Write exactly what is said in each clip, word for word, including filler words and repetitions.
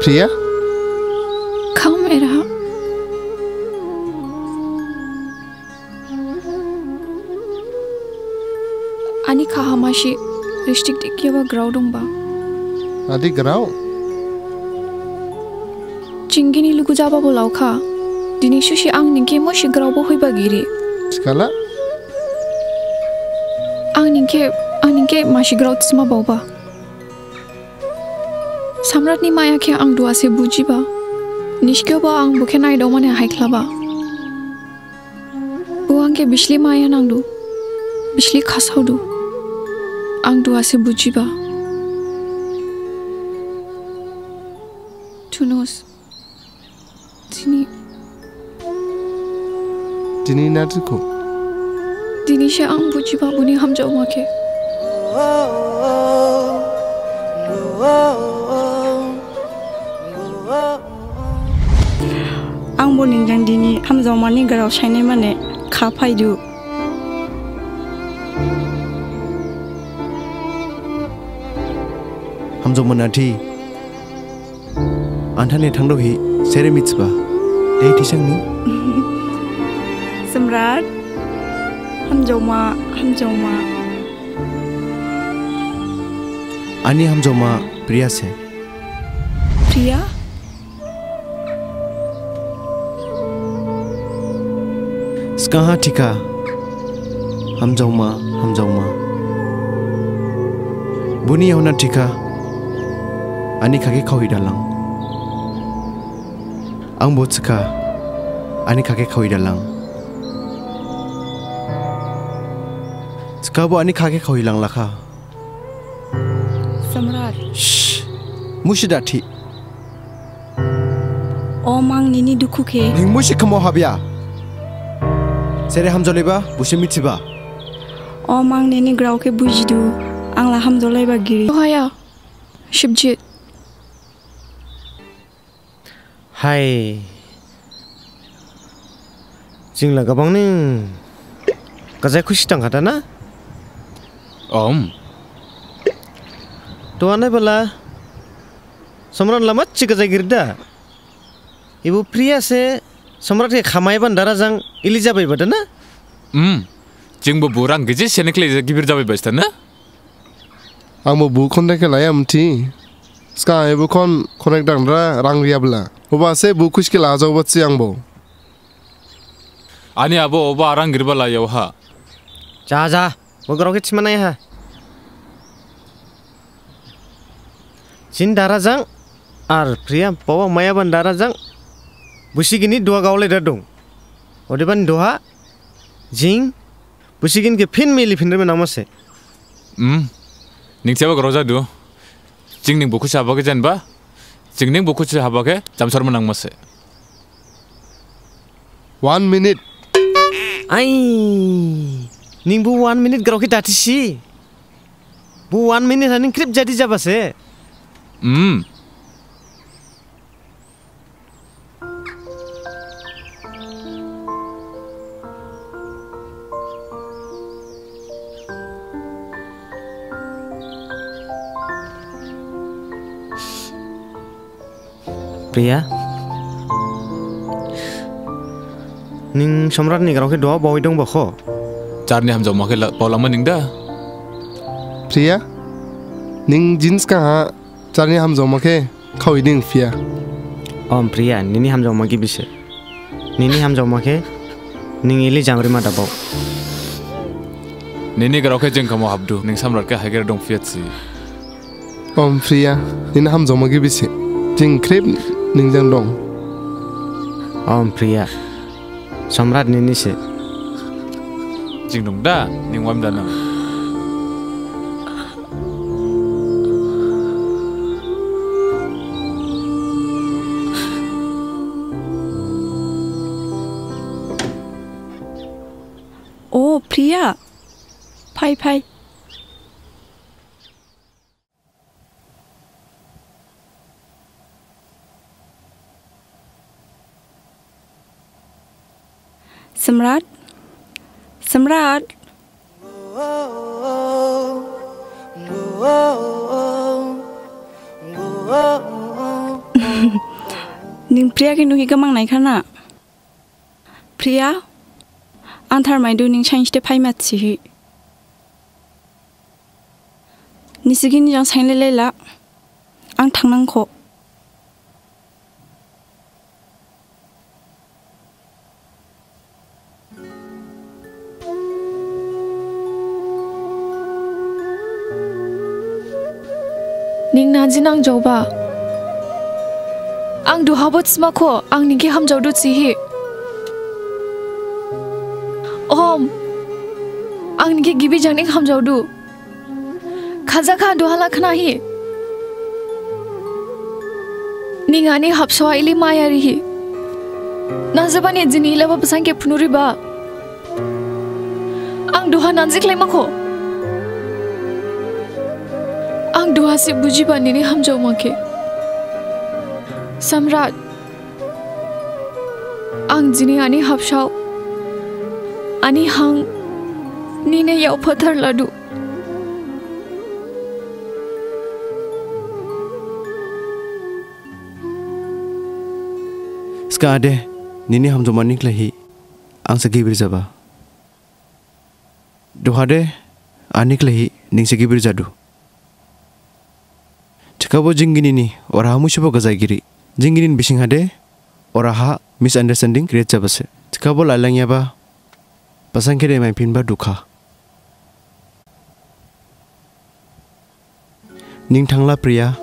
Priya? Kham era. Ani khaha masi ristik dikyaba grao dongba. Adi grao? Jing gini lugu jaba bo laokha. Dini susi ang ning khe musi grao bo hoiba giri. Thikhala? Ang ning khe, ang ning khe masi grao thisma baoba. Samrat ni maya khe ang duha se bujiba. Niskhe bo ang bo khe naidaomane haikhlaba. Bo ang khe bisli maya nangdu, bisli khasaodu. Ang duha se bujiba. Tunus, dini, dini na dukhu? Dini se ang bujiba boni hamjaoma khe. Ang bo ning jang dini hamjaoma ni grao sainai mane kha phaidu. Hamjaoma na thi. Anthane thangdu hi sere mithiba. Dei thisang ni. Samrat. Hamjaoma, hamjaoma. Ani hamjaoma Priya se. Priya? Sgaha thikha, hamjaoma, hamjaoma. Boni yaohon ha thikha, ani khah khe khaohi dalang. Ang bo thikha, ani khah khe khaohi dalang. Thikhabo ani khah khe khaohi langlakha. Samrat. Shh. Musi da thi. O mang, nini dukhu khe. Ning musi khmao habya. Sere hamjaolaiba, bo se mithiba. O mang, nini grao khe bujidu. Ang la hamjaolaiba giri. Ohaya, Shibjit. Hai. Jing la gabang ni gajai khusi thangkha da na? Om. Duha nai bala Samrat la machi gajai giri da. Ebo Priya se Samrat khe khamai ban dara jang ili jabaiba da na? Om. Jing bo bo rang giji sene khlai gibir jabaiba sta na? Ang bo bo khonthai khe laya mithi. Sgang ebo khon khonthai dangdra rang riyabla. Oba se bo khusi khe lajaoba thi ang bo. Ani abo oba rang giriba layaoha. Ja, ja. Bo grao khe thima naiha. Jini dara jang ar Priya baoba maya ban dara jang. Busi gini duha gaolai da dong. Odebani duha jing busi gini khe phin mili phin rima nangma se. Hmm. Ning thiyaba grao jadu. Jing ning bo khusi haba khe jenba. Jing ning bo khusi haba khe jamsarma nangma se. One minute. Ai. Ning bo one minute grao khe da thisi. Bo one minute ha ning khrip jadi jaba se. Hmm. Priya, ning Samrat ni grao khe duha baohi dongba kho? Jarni hamjaoma khe la-, baolangma ning da? Priya, ning jini sgang ha jarni hamjaoma khe khaohi ding phiya. Om Priya, nini hamjaoma gibi se. Nini hamjaoma khe ning ili jamrima da bao. Nini grao khe jing khmao habdu, ning Samrat khe haiger dong phiya si. Om Priya, nini hamjaoma gibi se. Jing khrip ning jang dong. Om Priya, Samrat nini se. Jing dong da, ning waim da nang. O Priya, phai, phai. Samrat? Samrat? Ning Priya khe nuhi gamang naikha na? Priya, ang tharmaidu ning sainsi de phaima thihi. Nisi gini jang sainlailai la, ang thangnangkho. Ning na jini ang jaoba. Ang duhabo smakho, ang ning khe hamjaodu thihi. Om, ang ning khe gibi jang ning hamjaodu. Khajakha duha la khnahi. Ning ani habsao ha ili maya rihi. Na jabani jini ilaba basang khe phunuriba. Ang duha nanji khlaimakho. Ang duha se bujiba nini hamjaoma khe. Samrat. Ang jini ani habsao, ani hang, nini yao phathar ladu. Skade, nini hamjaomani khlaihi, ang se gibir jaba. Duhade, ani khlaihi, ning se gibir jadu. Thikhabo jing ginini, oraha musibo gajai giri. Jing ginin bising hade, oraha misunderstanding create jabase. Thikhabo lailangyaba, basang khe de maiphinba dukha. Ning thangla Priya.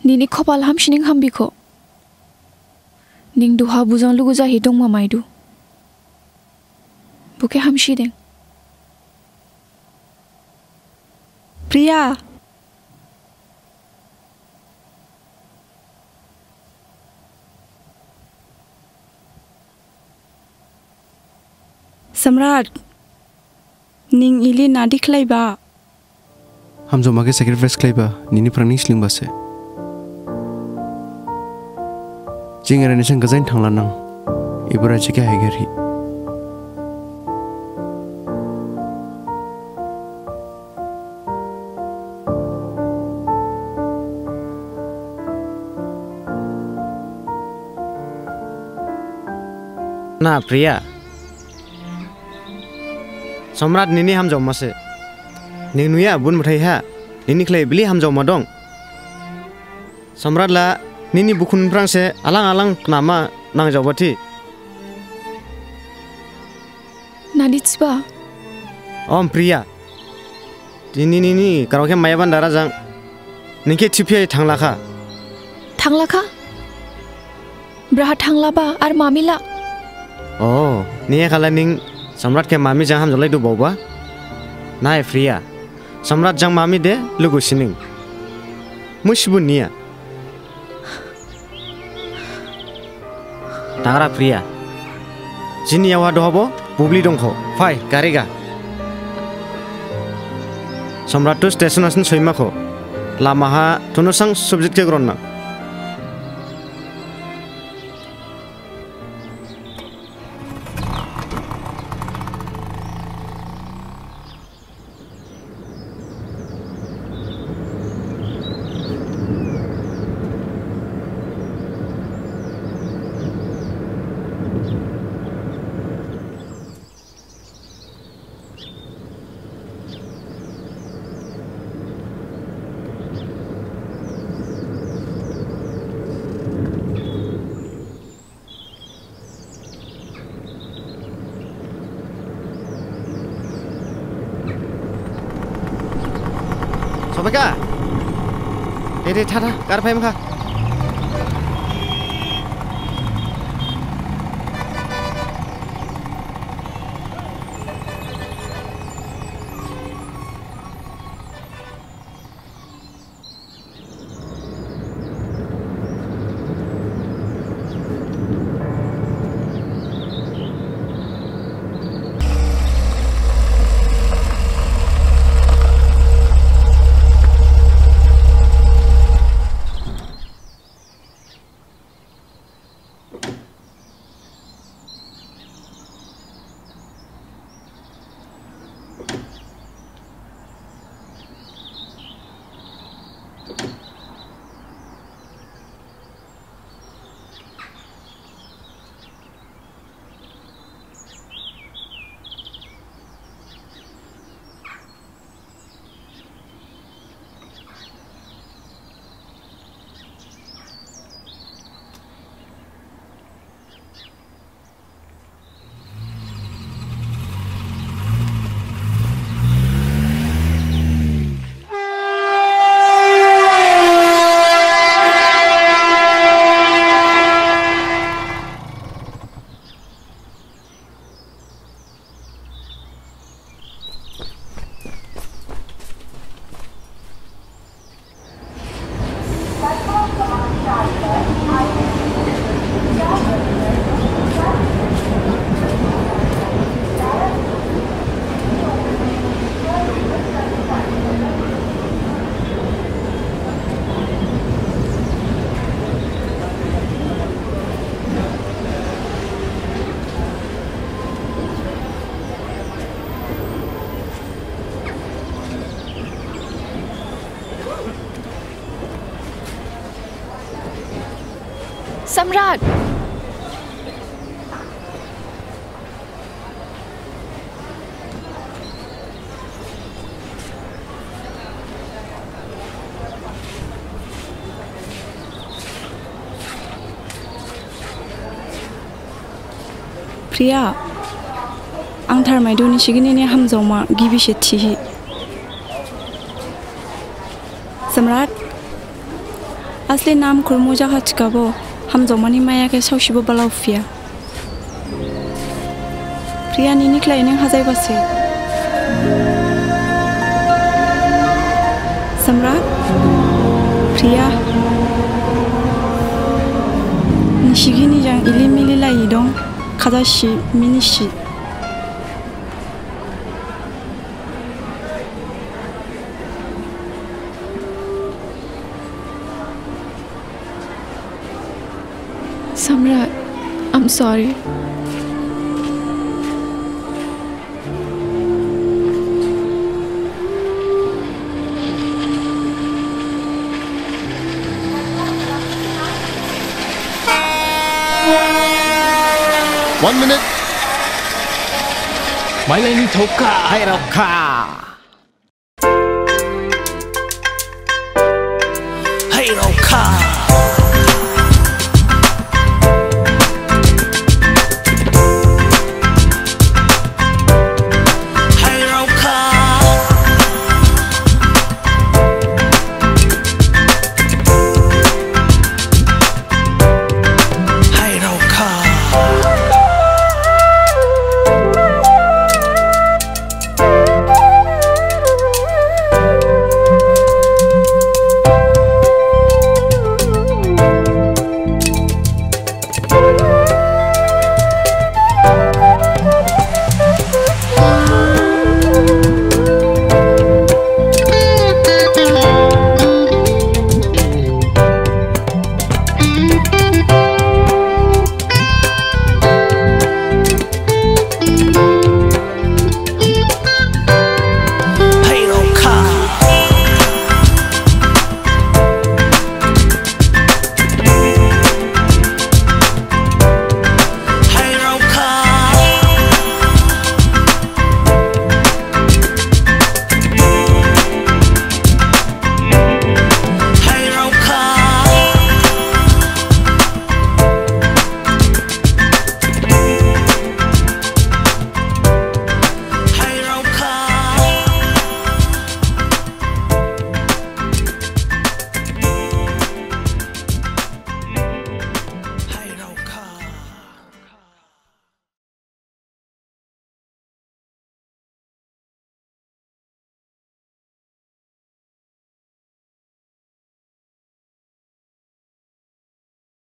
Nini khopal hamsining hambikho. Ning duha bojang lugu jahi dongma maidu. Bo khe hamsideng. Priya. Samrat, ning ili nadi khlaiba? Hamjaoma khe sacrifice khlaiba, nini phrang ning slingbase. Jing era nising gajain thanglanang, ibura jikhe haigerhi. Na Priya, Samrat nini hamjaoma se. Ning nuya bun muthai ha, nini khlai bili hamjaoma dong. Samrat la nini bukhun phrang se alang alang khnama nangjaoba thi. Nadi thiba? Om Priya. Dini nini grao khe maiyaban dara jang. Ning khe thiphiya thanglakha. Thanglakha? Braha thanglaba ar mamila? O, niya khala ning Samrat khe mami jang hamjaolaidu baoba? Nai Priya. Samrat jang mami de lugu sining. Musibo niya. Thangra Priya. Jini yaoha duhabo bubli dongkho. Phai, gari ga. Samrat tu station asin soimakho. Lamaha tunusang subject khe gronna. Sobaikha? Dede, tha, tha, gar phaimkha. Samrat! Priya, ang tharmaidu nisi gini ni hamjaoma gibi se thihi. Samrat, asli nam khurmu jakha thikhabo, hamjaoma ni maya khe saosibo balaophiya. Priya, nini khlai ning hajaiba se. Samrat, Priya, nisi gini jang ili mili lai dong, khajasi, minisi. Samrat, I'm sorry. One minute. Mailai ni thoka. Hai rokha. Hai rokha.